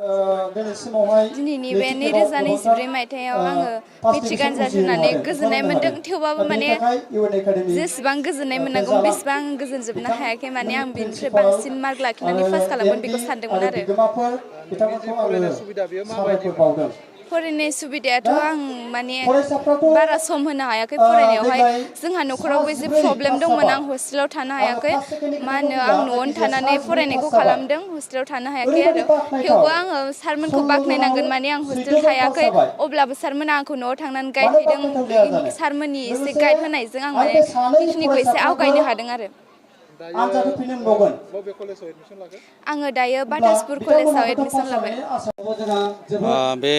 दिनैनि बे 2024 मायथाइयाव आङो मेट्रिक आनजाद होनानै गोजोननाय मोन्दों थेवबाबो माने जेसेबां गोजोननाय मोननांगौ बेसेबां आं गोजोनजोबनो हायाखै माने आं बेनिफ्राय बांसिन मार्क लाखिनानै पास खालामगोन बेखौ सानदोंमोन आरो फरायनाय सुबिदायाथ' आं माने बारा सम होनो हायाखै फरायनायावहाय जोंहा न'खरावबो एसे प्रब्लेम दंमोन आं हस्टेलाव थानो हायाखै मा होनो आं न'आवनो थानानै फरायनायखौ खालामदों हस्टेलाव थानो हायाखै आरो थेवबो आङो सारमोनखौ बाख्नायनांगोन माने आं हस्टेल थायाखै अब्लाबो सारमोना आंखौ न'आव थांनानै गाइड हैदों सारमोननि एसे गाइड होनायजों आं माने बेखिनिखौ एसे आवगायनो हादों आरो आङो दायो बाटासपुर कलेजाव एडमिसन लाबाय बे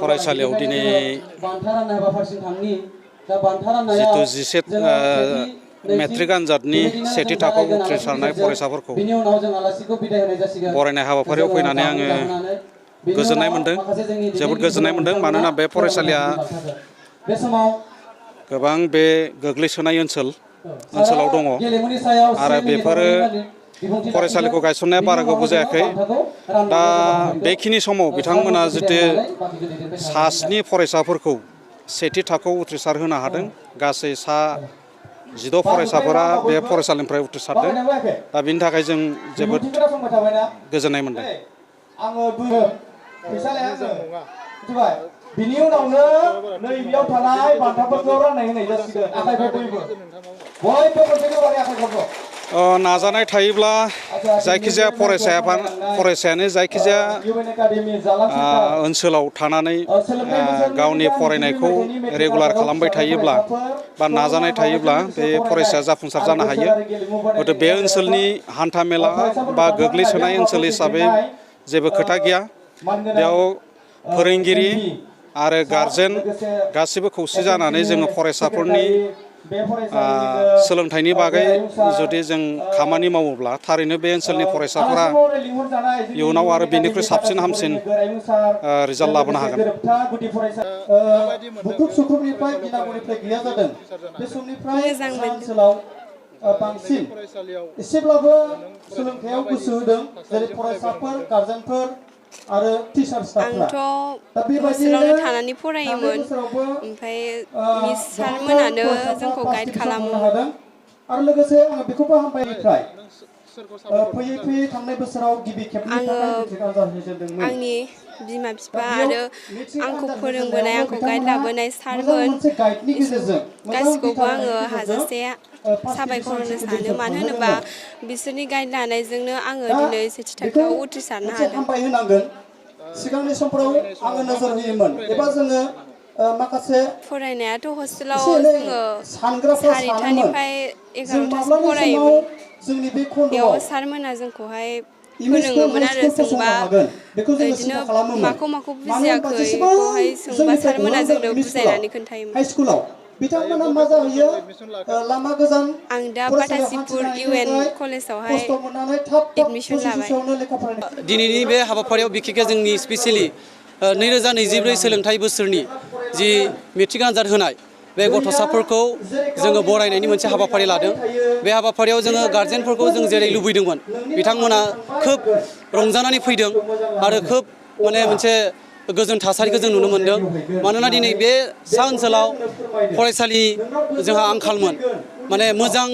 फरायसालियाव दिनै जिथु जिसे मेट्रिक आनजादनि सेथि थाखोआव उथ्रिसारनाय फरायसाफोरखौ बरायनाय हाबाफारियाव फैनानै आङो गोजोननाय मोन्दों जोबोद गोजोननाय मोन्दों मानोना बे फरायसालिया गोबां बे गोग्लैसोनाय ओनसोलाव दङ आरो बेफोरो फरायसालिखौ गायसननाया बारा गोबाव जायाखै दा बेखिनि समाव बिथांमोना जितु 7 फरायसाफोरखौ सेथि थाखोआव उथ्रिसार होनो हादों गासै 16 फरायसाफोरा बे फरायसालिनिफ्राय उथ्रिसारदों दा बिनि थाखाय जों जोबोद गोजोननाय मोन्दों बिनि उनावनो नैबेयाव थानाय बान्थाफोरखौ राननाय होनाय जासिगोन आखाइखौ बयबो मोनसेनि बारै आखाइखौ नाजानाय थायोब्ला जायखिजाया फरायसायानो जायखिजाया ओनसोलाव थानानै गावनि फरायनायखौ रेगुलार खालामबाय थायोब्ला बा नाजानाय थायोब्ला बे फरायसाया जाफुंसार जानो हायो हयथ' बे ओनसोलनि हान्थामेला बा गोग्लैसोनाय ओनसोल हिसाबै जेबो खोथा गैया बेयाव फोरोंगिरि आरो गारजेन गासिबो खौसे जानानै जोङो फरायसाफोरनि सोलोंथाइनि बागै जुदि जों खामानि मावोब्ला थारैनो बे ओनसोलनि फरायसाफोरा इयुनाव आरो बेनिख्रुइ साबसिन हामसिन रिजाल्ट लाबोनो हागोन बांसिन एसेब्लाबो सोलोंथायाव गोसो होदों जेरै फरायसाफोर गारजेनफोर आरो टिचार स्टाफफोरा आंथ' हस्टेलावनो थानानै फरायोमोन ओमफ्राय मिस सारमोनानो जोंखौ गाइड खालामो आरो लोगोसे आङो बेखौबो हामबायनिफ्राय फैयै थांनाय बोसोराव गिबि खेबनि थाखाय मेट्रिक आनजाद होजेनदोंमोन आंनि बिमा बिफा आरो आंखौ फोरोंबोनाय आंखौ गाइड लाबोनाय सारमोन गासिखौबो आङो हाजासे साबायखर होनो सानो मानो होनोबा बिसोरनि गाइड लानायजोंनो आङो दिनै सेथि थाखोआव उथ्रिसारनो हादों सिगांनि समफोराव आङो नोजोर होयोमोन एबा जोङो माखासे फरायनायाथ' हस्टेलाव जोङो 8:30निफ्राय 11:00सिम फरायोमोन बेयाव सारमोना जोंखौहाय फोरोङोमोन आरो सोंबा बिदिनो माखौ बुजियाखै बेखौहाय सोंबा सारमोना जोंनो बुजायनानै खोन्थायोमोन बिथांमोना मा जाहैयो लामा गोजान आं दा बाटासिपुर UN कलेजावहाय एडमिसन लाबाय दिनैनि बे हाबाफारियाव बिखेखा जोंनि स्पेसियेलि 2024 सोलोंथाइ बोसोरनि जि मेट्रिक आनजाद होनाय बे गथ'साफोरखौ जोङो बरायनायनि मोनसे हाबाफारि लादों बे हाबाफारियाव जोङो गार्जेनफोरखौ जों जेरै लुबैदोंमोन बिथांमोना खोब रंजानानै फैदों आरो खोब माने मोनसे गोजोन थासारिखौ जों नुनो मोन्दों मानोना दिनै बे सा ओनसोलाव फरायसालि जोंहा आंखालमोन माने मोजां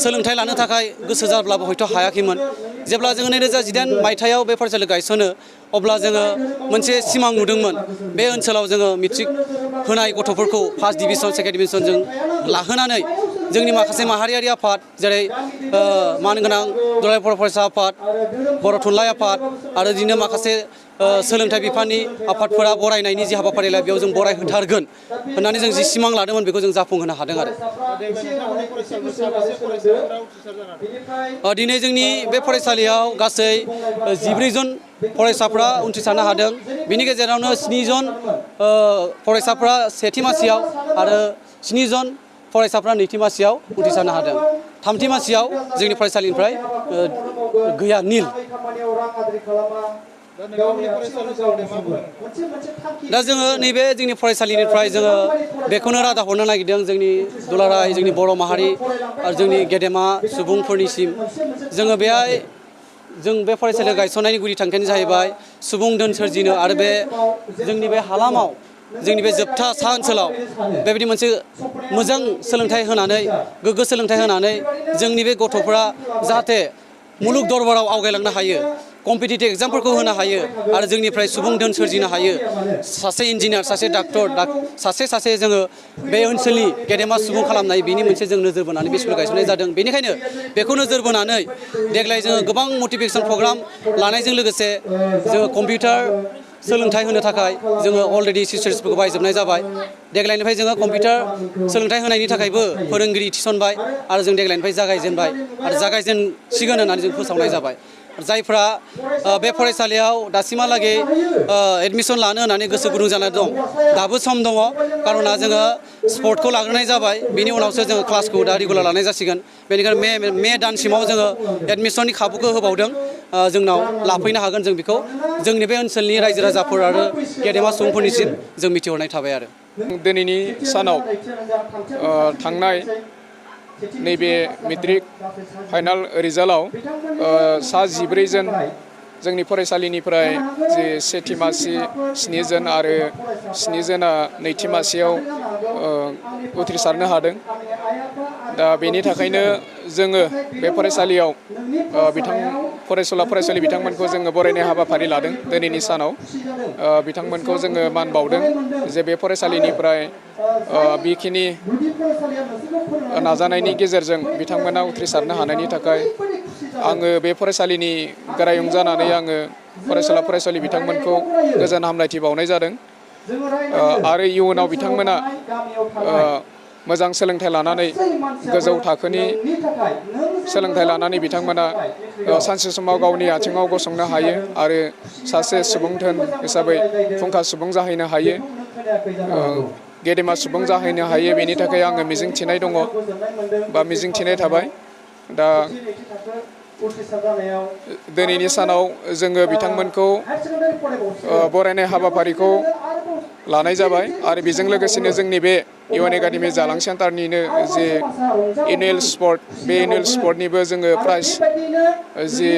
सोलोंथाइ लानो थाखाय गोसो जाब्लाबो हयथ' हायाखैमोन जेब्ला जोङो 2018 मायथाइयाव बे फरायसालि गायसनो अब्ला जोङो मोनसे सिमां नुदोंमोन बे ओनसोलाव जोङो मेट्रिक होनाय गथ'फोरखौ फार्स्ट डिभिजन सेकेन्ड डिभिजन जों लाहोनानै जोंनि माखासे माहारियारि आफाद जेरै मानगोनां दुलाराय बर' फरायसा आफाद बर' थुनलाइ आफाद आरो बिदिनो माखासे सोलोंथाइ बिफाननि आफादफोरा बरायनायनि जि हाबाफारि लायो बेयाव जों बरायहोथारगोन होननानै जों जि सिमां लादोंमोन बेखौ जों जाफुंहोनो हादों आरो दिनै जोंनि बे फरायसालियाव गासै 14 जन फरायसाफ्रा उथ्रिसारनो हादों बिनि गेजेरावनो 7 जन फरायसाफ्रा सेथि मासियाव आरो 7 जन फरायसाफ्रा नैथि मासियाव उथ्रिसारनो हादों थामथि मासियाव जोंनि फरायसालिनिफ्राय गैया निल दा जोङो नैबे जोंनि फरायसालिनिफ्राय जोङो बेखौनो रादाब हरनो नागिरदों जोंनि दुलाराय जोंनि बर' माहारि आरो जोंनि गेदेमा सुबुंफोरनिसिम जोङो बेहाय जों बे फरायसालि गायसननायनि गुदि थांखियानो जाहैबाय सुबुं धोन सोरजिनो आरो बे जोंनि बे हालामाव जोंनि बे जोबथा सा ओनसोलाव बेबायदि मोनसे मोजां सोलोंथाइ होनानै गोग्गो सोलोंथाइ होनानै जोंनि बे गथ'फोरा जाहाथे मुलुग दरबाराव आवगायलांनो हायो कम्पिटिटिभ एग्जामफोरखौ होनो हायो आरो जोंनिफ्राय सुबुं धोन सोरजिनो हायो सासे इन्जिनियार सासे डाक्टर सासे जोङो बे ओनसोलनि गेदेमा सुबुं खालामनाय बिनि मोनसे जों नोजोर बोनानै बे स्कुल गायसननाय जादों बेनिखायनो बेखौ नोजोर बोनानै देग्लाय जोङो गोबां मटिभेसन प्रग्राम लानायजों लोगोसे जोङो कम्पिउटार सोलोंथाइ होनो थाखाय जोङो अलरेडि टिचार्सफोरखौ बायजोबनाय जाबाय देग्लायनिफ्राय जोङो कम्पिउटार सोलोंथाइ होनायनि थाखायबो फोरोंगिरि थिसनबाय आरो जों देग्लायनिफ्राय जागायजेनबाय आरो जागायजेनसिगोन होननानै जों फोसावनाय जाबाय जायफ्रा बे फरायसालियाव दासिमहालागै एडमिसन लानो होननानै गोसो गुदुं जानानै दं दाबो सम दङ कारना जोङो स्पर्टखौ लाग्रोनाय जाबाय बिनि उनावसो जोङो क्लासखौ दा रेगुलार लानाय जासिगोन बेनिखायनो मे दानसिमाव जोङो एडमिसननि खाबुखौ होबावदों जोंनाव लाफैनो हागोन जों बेखौ जोंनि बे ओनसोलनि रायजो राजाफोर आरो गेदेमा सुबुंफोरनिसिम जों मिथिहरनाय थाबाय आरो दिनैनि सानाव थांनाय नैबे मेट्रिक फाइनाल रिजाल्टआव सा 14 जन जोंनि फरायसालिनिफ्राय जे सेथि मासि 7 जन आरो 7 जना नैथि मासियाव उथ्रिसारनो हादों दा बेनि थाखायनो जोङो बे फरायसालियाव फरायसुला बिथांमोनखौ जोङो बरायनाय हाबाफारि लादों दिनैनि सानाव बिथांमोनखौ जोङो मान बावदों जे बे फरायसालिनिफ्राय बेखिनि नाजानायनि गेजेरजों बिथांमोना उथ्रिसारनो हानायनि थाखाय आङो बे फरायसालिनि गोरायुं जानानै आङो फरायसुला बिथांमोनखौ गोजोन हामलायथि बावनाय जादों आरो इयुनाव बिथांमोना मोजां सोलोंथाइ लानानै गोजौ थाखोनि सोलोंथाइ लानानै बिथांमोना सानसे समाव गावनि आथिङाव गसंनो हायो आरो सासे सुबुं धोन हिसाबै फुंखा सुबुं जाहैनो हायो गेदेमा सुबुं जाहैनो हायो बेनि थाखाय आङो मिजिंथिनाय दङ बा मिजिंथिनाय थाबाय दा दिनैनि सानाव जोङो बिथांमोनखौ बरायनाय हाबाफारिखौ लानाय जाबाय आरो बेजों लोगोसेनो जोंनि बे इउएन एकाडेमि जालां सेन्टारनिनो जे एनुवेल स्पर्ट बे एनुवेल स्पर्टनिबो जोङो प्राइज जि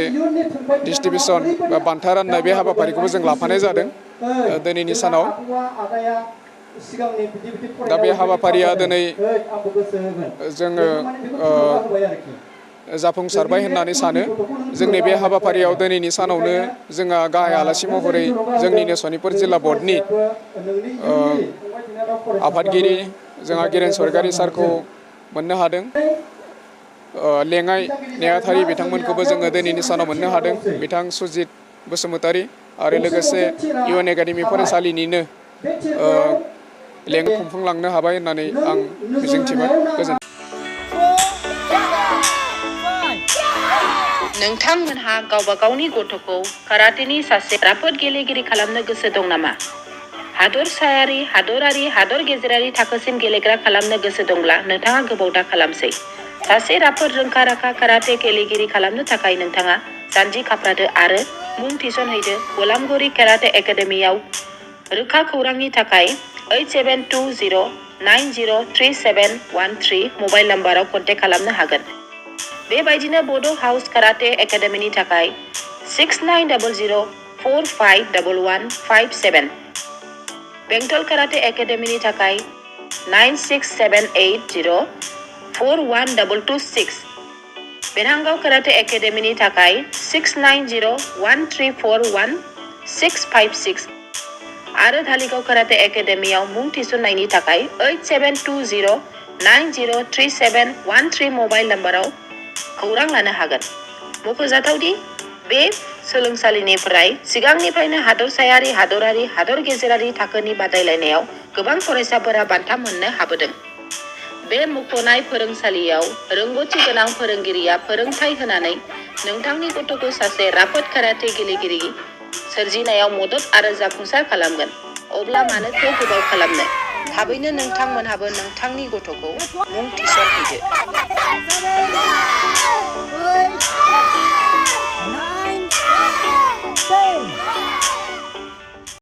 डिस्ट्रिबिउसन बा बान्था राननाय बे हाबाफारिखौबो जों लाफानाय जादों दिनैनि सानाव दा बे हाबाफारिया दिनै जोङो जाफुंसारबाय होननानै सानो जोंनि बे हाबाफारियाव दिनैनि सानावनो जोंहा गाहाय आलासि महरै जोंनिनो सनितपुर जिल्ला बर्डनि आफादगिरि जोंहा गिरेन स्वर्गारि सारखौ मोननो हादों लेङाइ नेहाथारि बिथांमोनखौबो जोङो दिनैनि सानाव मोननो हादों बिथां सुजित बसुमतारी आरो लोगोसे इउएन एकाडेमि फरायसालिनिनो लेङाइ खुंफुंलांनो हाबाय होननानै आं मिजिंथिबाय गोजोन्थों। नोंथांमोनहा गावबा गावनि गथ'खौ काराटेनि सासे राफोद गेलेगिरि खालामनो गोसो दं नामा? हादरसायारि, हादरारि, हादर गेजेरारि थाखोसिम गेलेग्रा खालामनो गोसो दंब्ला नोंथाङा गोबाव दा खालामसै। सासे राफोद रोंखा-राखा काराटे गेलेगिरि खालामनो थाखाय नोंथाङा जानजि खाफ्रादो आरो मुं थिसनहैदो गलामगुरि काराटे एकाडेमियाव। रोखा खौरांनि थाखाय 8720903713 मबाइल नाम्बाराव कन्टेक्ट खालामनो हागोन। बेबायदिनो बड' हाउस काराटे एकाडेमिनि थाखाय 6900451157, बेंटल काराटे एकाडेमिनि थाखाय 9678041226, बेरहांगाव काराटे एकाडेमिनि थाखाय 6901341656 आरो धालिगाव काराटे एकाडेमियाव मुं थिसननायनि थाखाय 8720903713 मबाइल नाम्बाराव खौरां लानो हागोन। मख'जाथावदि बे सोलोंसालिनिफ्राय सिगांनिफ्रायनो हादरसायारि, हादरारि, हादर गेजेरारि थाखोनि बादायलायनायाव गोबां फरायसाफोरा बान्था मोननो हाबोदों। बे मुंख'नाय फोरोंसालियाव रोंग'थि गोनां फोरोंगिरिया फोरोंथाय होनानै नोंथांनि गथ'खौ सासे राफोद काराटे गेलेगिरि सोरजिनायाव मदद आरो जाफुंसार खालामगोन। अब्ला मानोथो गोबाव खालामनो? थाबैनो नोंथांमोनहाबो नोंथांनि गथ'खौ मुं थिसनहैदो।